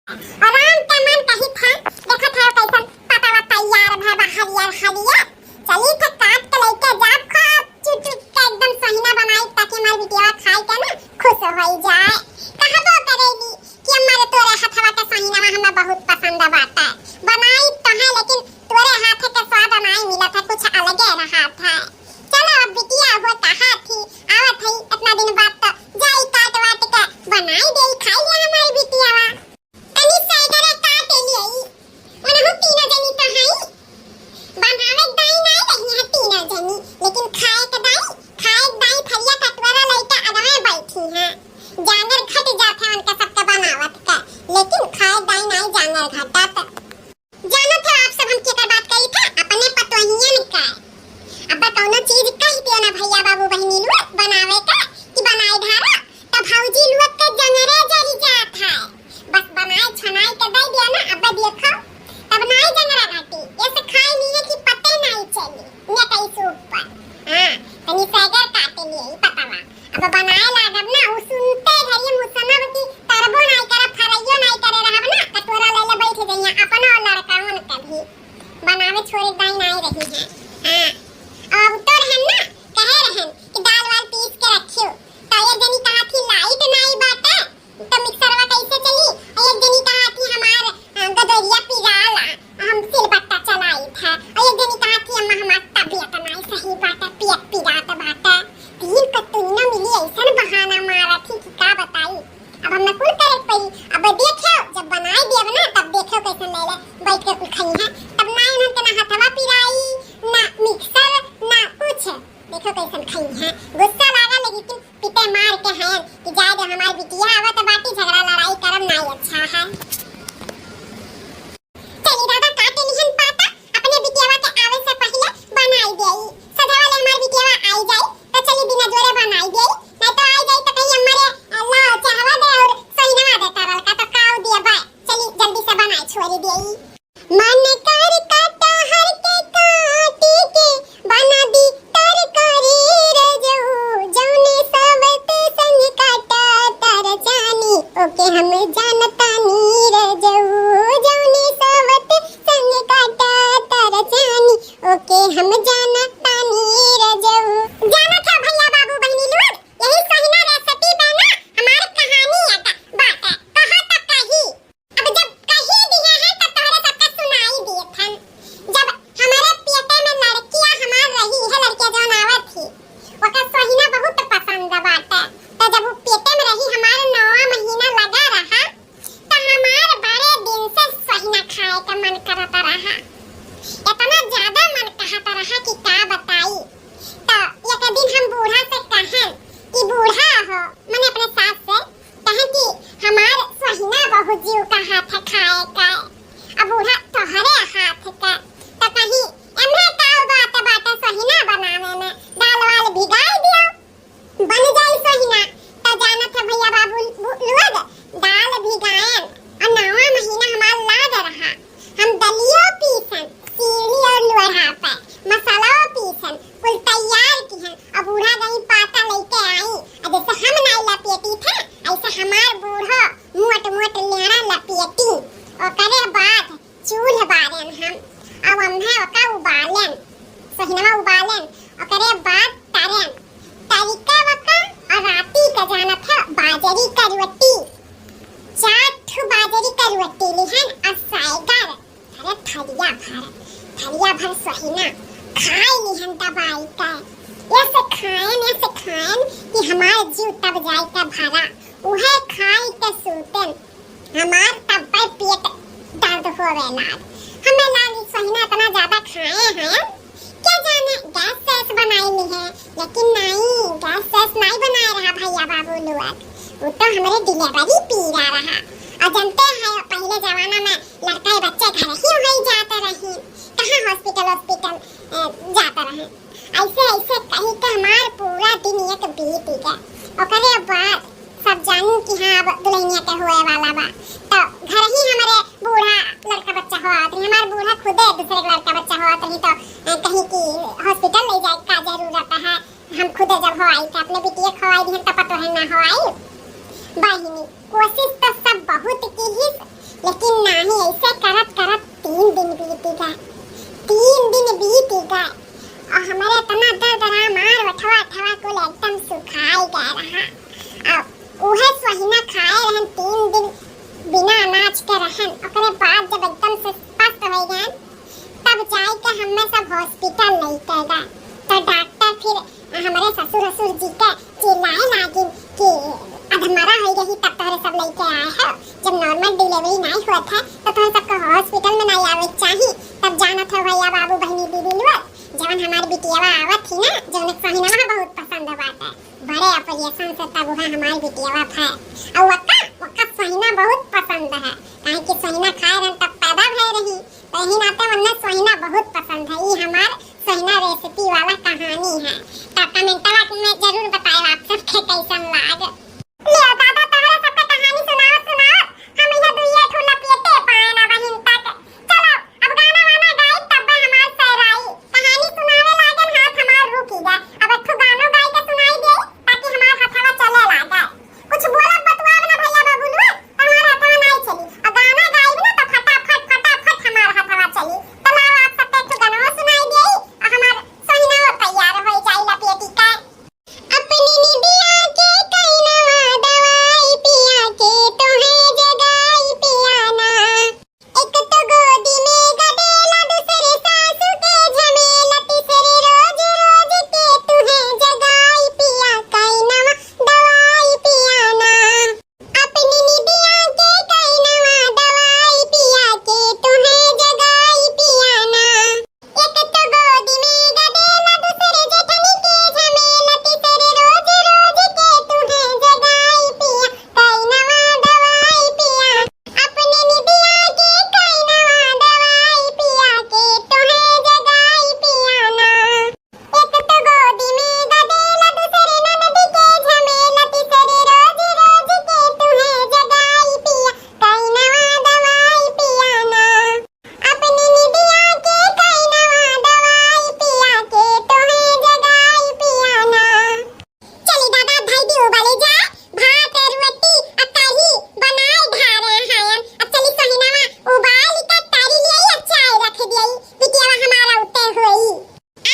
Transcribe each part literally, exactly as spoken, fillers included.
राम के मन कही था, देखत है कैसन पतवा तैयार भय बा, हरियर हरियर। चली थे काट के लेके जाब, खूब चुटुक के एकदम सोहिना बनाई, ताकि हमार बिटिया खाए के ना खुश हो जाए। कहबो करेली कि अम्मा रे, तोरे हथवा के सोहिना हमें बहुत पसंद बाटे। बनाई तो है, लेकिन तोरे हाथ के स्वाद नहीं मिलत है, कुछ अलगे रहत है। चलो अब बिटिया हो कहा थी, आवत है इतना दिन बाद, तो जाई काट वाट के बनाई देई, खाई ले हमारी बिटिया। तनी सैगरा काट लियई। ओनहु तीनों जनी तो हई। बनावे के दाई नाई रही है तीनों जनी, लेकिन खाए के दाई, खाए के दाई थरिया कटोरा लइके अगवे बैठी हैं। जांगर घट जात है उनका सबके बनावत के, लेकिन खाए के दाई नाई जांगर घटत। जानत है आप सब हम केकर बात करी था? अपने पतोहियन का। अब कौनो चीज कह दियो ना भैया बाबू बहिनी लोग बनावे का कि बनाए धारा, तब भौजी लोग के जंगरे जरी जात है। बस बनाए छनाई के दे दिया ना, अब देखो, तब नाई जंगरा घटी, ये से खाए लिए कि पते नाई चली, ने कई सूप पर। हाँ, तनी सैगर काटे लिए ही पतवा। अब बनाए लागब ना, उ सुनते घरी हम सुनब कि तरबो नाई करब, फरैयो नाई करे रहब ना, कटोरा ले ले बैठ जइया, अपनो लड़का उनके भी बनावे छोड़े दाई नाई रही है। हाँ, अब तो रहन ना, कहे रहन कि दाल वाल पीस के रखियो, तो एक जनी कहा थी लाइट नाई बाटे, तो मिक्सरवा कैसे चली? और एक जनी कहा थी हमार, अ, गदरिया पिराला, हम सिलबट्टा चलाई था। और एक जनी कहा थी अम्मा हमार तबियत नाई सही बाटे, पियत पिरात बाटे। तीन कतुन्नो मिली ऐसन बहाना मारा थी कि का बताई। अब हम कुल करे के पड़ी। अब देखो जब बनाए दियब ना, तब देखो कैसन ले ले बैठ के कुल खाई है। तब ना उन्हन के ना हथवा पिराई, ना मिक्सर, ना कुछ। देखो कैसन खाई है। गुस्सा लागा लेकिन पिटे मार के हैं कि जाए दे हमार बिटिया, आवत बाटी, झगड़ा लड़ाई करब नाई अच्छा है। चली दादा काटे लिहन पाता, अपने बिटियावा के आवे से पहिले बनाई देई। सजावा ले हमार बिटियावा आई जाई, तो चली बिना जोरे बनाई देई, नहीं तो आई जाई तो कहीं हमारे ला चाहवा दे और सहीनवा दे तरल का तो काऊ दिए बाय। चली जल्दी से बनाई छोड़ी देई। मन कर कटहर के काटी के बना दी तरकारी रजऊ, जौने सावत संग काटा तारा चानी, ओके हम जानतानी रजऊ, जौने सावत संग काटा तारा चानी, ओके हम जानतानी रजऊ। जानत है भैया बाबू बहिनी लोग, यही सहीना रेसिपी पे ना हमार कहानी अटा बाटे, कहा तो कही। अब जब कही दिए हैं, तब तोहरे सबके सुनाई दिए थन। जब हमारे पेटे में लड़किया हमार रही है, लड़किया जौन आवत थी, ओकर सोहिना बहुत पसंद बाटे। तो जब वो पेटे में रही, हमार नौवा महीना लगा रहा, तो हमार बड़े दिन से सोहिना खाए का मन करत रहा। इतना ज्यादा मन कहत रहा कि का बताई। तो एक दिन हम बूढ़ा से कहन कि बूढ़ा हो, मने अपने सास से, कहे कि हमार सोहिना बहुत जीव का हाथ है खाए का। अब बूढ़ा तोहरे हाथ का, तो कहीं एमहे का बात बाटे सोहिना बनावे में, दाल वाल भिगाई दियो, बन जाई सोहिना। तो जानत है भैया बाबू लोग, दाल भिगाएन और नौवा महीना हमार लाग रहा, हम दलियो पीसन, सीढ़ी और लोढ़ा पे मसाला पीसन, कुल तैयार किहन। अब बूढ़ा गई पाता लेके आई, अब जैसे हम नाई लपेटी थे, ऐसे हमार बूढ़ो मोट मोट लेना लपेटी। ओकरे बाद चूल्ह बारेन हम, अब अम्हे ओका उबालेन, सोहिनवा उबालेन, ओकरे बाद तरेन, तरिका ओका और राती का जानत है बाजरी का रोटी, चार ठो बाजरी का रोटी लिहन और साइगर, अरे थरिया भर, थरिया भर सोहिना खाए लिहन दबाई का। ऐसे खाएन, ऐसे खाएन कि हमार जीव तब जाए का भरा। उहे खाए के सूतेन, हमार तब पर पेट दर्द होवे लाग। हमें लाग सोहिना इतना ज्यादा खाए हैं, क्या जाने गैस सैस बनाई ली है, लेकिन नहीं, गैस सैस नहीं बनाए रहा भैया बाबू लोग, वो तो हमारे डिलीवरी पीरा रहा। और जानते हैं पहले जमाना में लड़का के बच्चे घर ही हो जाते रही, कहाँ हॉस्पिटल हॉस्पिटल जाते रहे। ऐसे ऐसे कही के हमार पूरा दिन एक बीत गया। ओकरे बाद सब जानू कि हाँ अब दुल्हनिया के होए वाला बा, तो घर ही हमारे बूढ़ा लड़का बच्चा होत रही, हमार बूढ़ा खुदे दूसरे के लड़का बच्चा होत रही, तो अ, कहीं कि हॉस्पिटल ले जाए का जरूरत है, हम खुदे जब हो आई तो अपने बिटिया खवाई दी, हम तो पतो है ना हो आई। बहिनी कोशिश तो सब बहुत की ही, लेकिन नाही, ऐसे करत करत तीन दिन बीती गए, तीन दिन बीती गए, और हमरे इतना दरदरा मार ओठवा ओठवा कुल एकदम सुखाई गए रहा। और उहे सोहिना खाए रहन, तीन दिन बिना अनाज के रहन, ओकरे बाद जब एकदम से पस्त हो गए, तब जाए के हमें सब हॉस्पिटल लेके गए। तो डॉक्टर फिर हमरे ससुर, ससुर जी के चिल्लाए लागिन कि अधमरा हो गई, तब तोहरे सब लेके आए हो। जब नॉर्मल डिलीवरी नहीं होत है, तो तोहरे सबके हॉस्पिटल में नहीं आवे के चाही। तब जानत हो भैया, बाबू, बहनी, दीदी लोग, जवन हमार बिटियावा आवत ही ना, जवन सोहिनवा बहुत पसंद बाटे, बड़े ऑपरेशन से तब वह हमार बिटियावा भय। और वक्का, वक्का सोहिना बहुत पसंद है, काहे कि सोहिना खाए रहन तब पैदा भय रही, तो यही नाते वन्ने सोहिना बहुत पसंद है। ई हमार सोहिना रेसिपी वाला कहानी है। तो कमेंटवा में जरूर बताएब आप सबके कैसन लाग। ले दादा, तोहरे सबके कहानी सुनावत सुनावत हम इहे दुइये ठो लपेटे पाए ना बहिन तक। चलो, अब गाना वाना गाई, तब हमार सर आई। कहानी सुनावे लागन, हाथ हमार रुकी गए। अब एक ठो गानो गाई के सुनाई दे, ताकि हमार हथवा चले लागे। कुछ बोलब बतुआब ना भैया बाबू लोग, तो हमार हथवा नहीं चली। और गाना गाइब ना, तो फटाफट, फटाफट हमार हथवा चली। तो लाओ, आप सबके एक ठो गानवा सुनाई दे, और हमार सोहिना तैयार हो जाई लपेटी का। अपनी निदिया के कइनवा दवाई पिया के तोहे जगाई पिया ना। एक तो गोदी में गदेला, दूसरे सासू के झमेला, तीसरे रोज रोज के तोहे जगाई पिया कइनवा दवाई पिया ना। अपनी निदिया के कइनवा दवाई पिया के तोहे जगाई पिया ना। एक तो गोदी में गदेला, दूसरे जेठनी के झमेला, तीसरे रोज रोज के तोहे जगाई पिया, कइनवा दवाई पिया। अपने निदिया के कइनवा दवाई पिया के तोहे जगाई पिया ना। एक तो गोदी में गदेला, दूसरे ननद के झमेला, तीसरे रोज रोज के तोहे जगाई पिया, कइनवा दवाई पिया ना। अपनी निदिया के कइनवा दवाई पिया के तोहे जगाई पिया ना। चली दादा, धई दी उबले जा, भात, रोटी आ कढ़ी बनाए ढारे हयन। अब चली सोहिनवा उबाल के तरी लियाई, आ चाय रख दियाई, बिटियावा हमारा उते होई।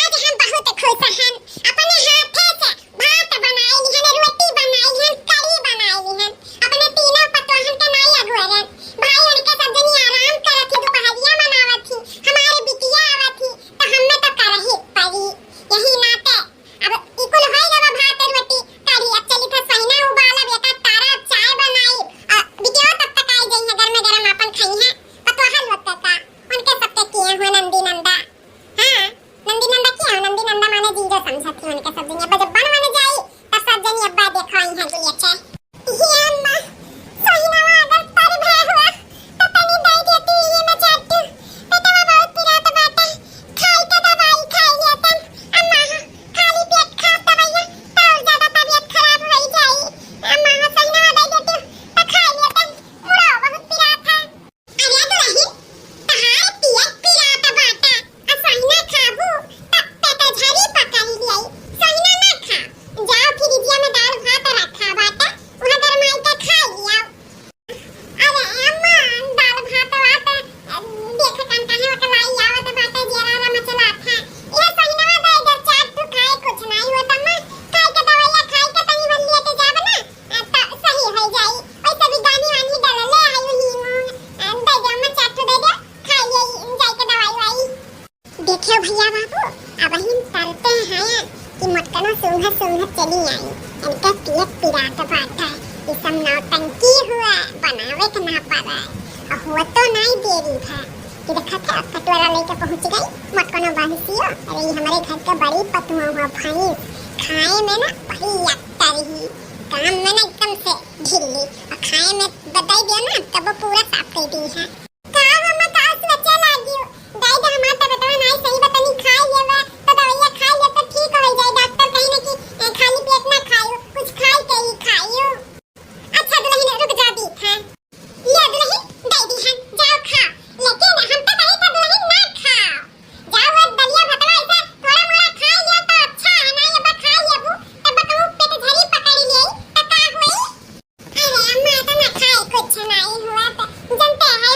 आज हम बहुत खुश हन, अपने हाथे से भात बनाए लिहन, रोटी बनाए लिहन, कढ़ी बनाए लिहन। अपने तीनों पतोहन के नाई अगुअरन। भाई उनके सब जनी आराम करत ही, दुपहरिया मनावत ही, हमारे बिटिया आवत ही, तो हमें तो करही पड़ी। यही नाते अब ई कुल होई गवा भात रोटी कढ़ी, अब चली थे सोहिना उबालब, एका तारा चाय बनाई, आ बिटिया तब तक आई जइहे गरमे गरम अपन खइहे। पतोहा लोग के का, उनके सबके किए हुए नंदी नंदा। हाँ, नंदी नंदा किए हो, नंदी नंदा माने जीरो समझत ही उनके सब जनी। अब जब बन बन जाई, तब सब जनी अब्बा देखो आई हैं दुनिया के। हे अम्मा, सोहिनवा अगर तर भय हुआ, तो तनी दे देती ये में चाटू। पेटवा बहुत पिरात बाटे, खाई के दवाई खाई लेतन। अम्मा हो, खाली पेट खाब दवाइया, तो और ज्यादा तबीयत खराब होई जाई। अम्मा हो, सोहिनवा दे देती, तो खाई लेतन। मुड़वा बहुत पिरात है। अरे दुलहिन, तहार पियत पिरात बाटा, आ सोहिना खाबू, तब ते तो झरी पकड़ लियाई। सोहिना ना खा, जाओ फ्रिजिया में दाल भात रखा बाटा, उहाँ गरमाई के खा लियाओ। अरे अम्मा, दाल भात वात, देख कन काहे ओकलाई आवत बाटा, जेरा रा मचलात है। यह सोहिनवा दे दे, चार ठो खाए, कुछ नहीं होता अम्मा, खाए के दवाइया खाए के तनी भर लिए के जाब ना। आ, त सही होइ जाई। वैसे भी गानी वानी डलले है, यू हींग ऊंग, आ, दे दे, अम्मा चार ठो दे दे, खा ले, जाई के दवाई वाई। देखियो भैया बाबू, अब हम तरते हैं कि मोटकनो सूंघत सूंघत चली आई। इनके पियत पिरात बाटे, ये सब नौटंकी हुआ, बनावे के ना पावे। और हो तो नहीं देरी है कि देखा था, कटोरा लेके पहुंच गई मोटकनो बहसियो। अरे, ये हमारे घर के बड़ी पतुआ हुआ भैंस, खाए में ना बड़ी अत्तर ही, काम में ना एकदम से ढीली, और खाए में बताई दिया ना, तब वो पूरा साफ कर दी है। का हम का सोचे लागियो, दाई दा हमार तबियतवा नाई सही बा, तनी खाई लेवा, तो दवाइया खाई ले तो ठीक हो जाए। डॉक्टर कही ना कि, ए, खाली पेट ना खायो, कुछ खाई के ही खायो। अच्छा दुलहिन, रुक जा दी था। ले दुलहिन, दे दी है, जाओ खा। लेकिन हम तो कही था दुलहिन ना खाओ। जाओ वो दलिया भतवा ऐसे थोड़ा मोड़ा खा लियो तो अच्छा है ना, ये बा खा लेबू, तब कहूँ पेट झरी पकड़ ले, तो का होई? अरे अम्मा, तो ना खाए कुछ नहीं हुआ, तो जनते है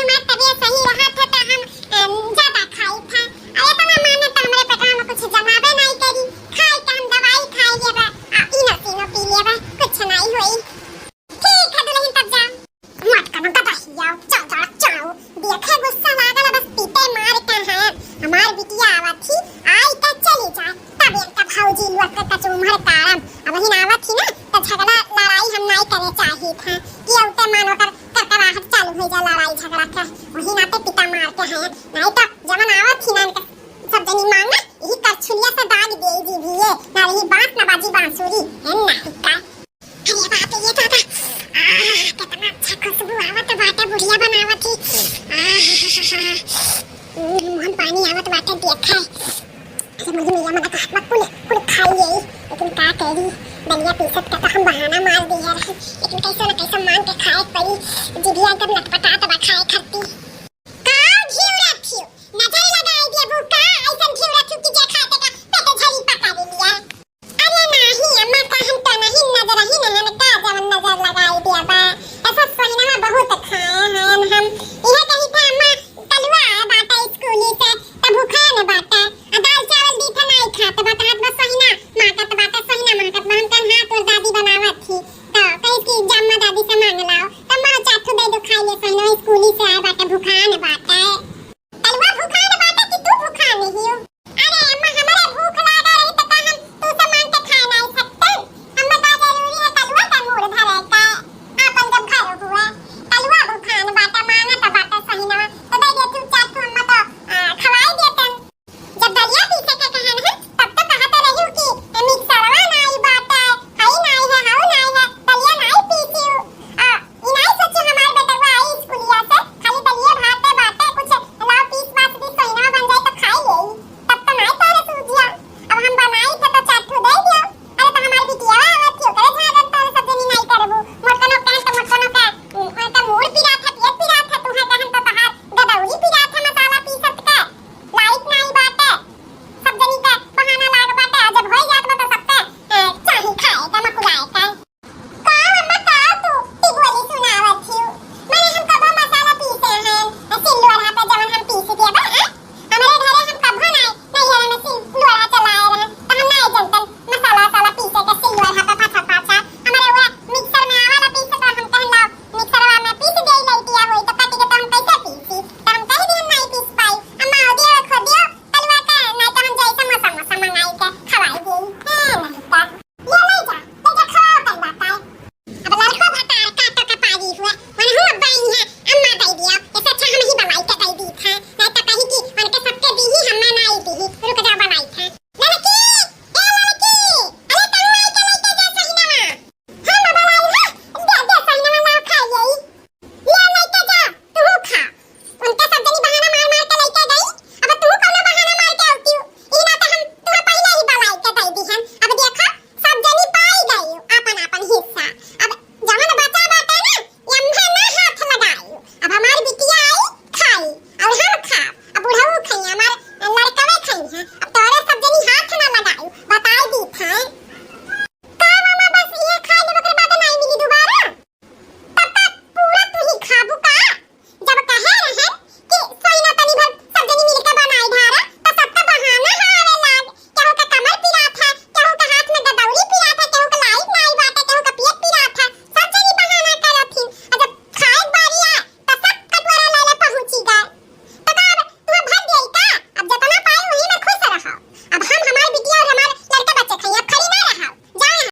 कहे, नाहीं तो जवन आवत ही ना, इनका सब जनी मांगा, यही करछुलिया से दाग दे जीभिये, ना रही बांस ना बाजी बांसुरी, है ना, का? अरे बाप रे, ये दादा, आह, कितना अच्छा खुशबू आवत बाटे, बुढ़िया बनावत ही। आह, मुंह में पानी आवत बाटे, देखा। अरे मुझे मेरा मन का हाथ में कुल, कुल खाई यही, लेकिन का करी, दलिया पीसत का तो हम बहाना मार दिया रहे, लेकिन कैसे न कैसे मांग के खाए पड़ी, जिभिया एकदम लटपटात बा खाए खाती। का घिउरा फिउ, नजर लगाई देबू का, ऐसन घिउरा फिउ कि जे खाते का पेट झरी पका दे लिया। अरे नाही अम्मा, कहन तो नहीं नजर ही नहन का जवन नजर लगाई देबा। ऐसा सोहिनवा बहुत खाए हैं हम। इहे कही था अम्मा, कलुआ आए बाटा स्कूली से, त भूखान बाटा। आ दाल चावल दी था नहीं खात बाटा, हाथ बस सोहिना मांगत बाटा, सोहिना मांगत बा। हम कहन हाँ, तोर दादी बनावत थी। तो कही कि जम्मा दादी से मांग लाओ। त माँ चाथू दे दो खाई ले सोहिनवा, स्कूली से आए बाटा, भूखान बाटा।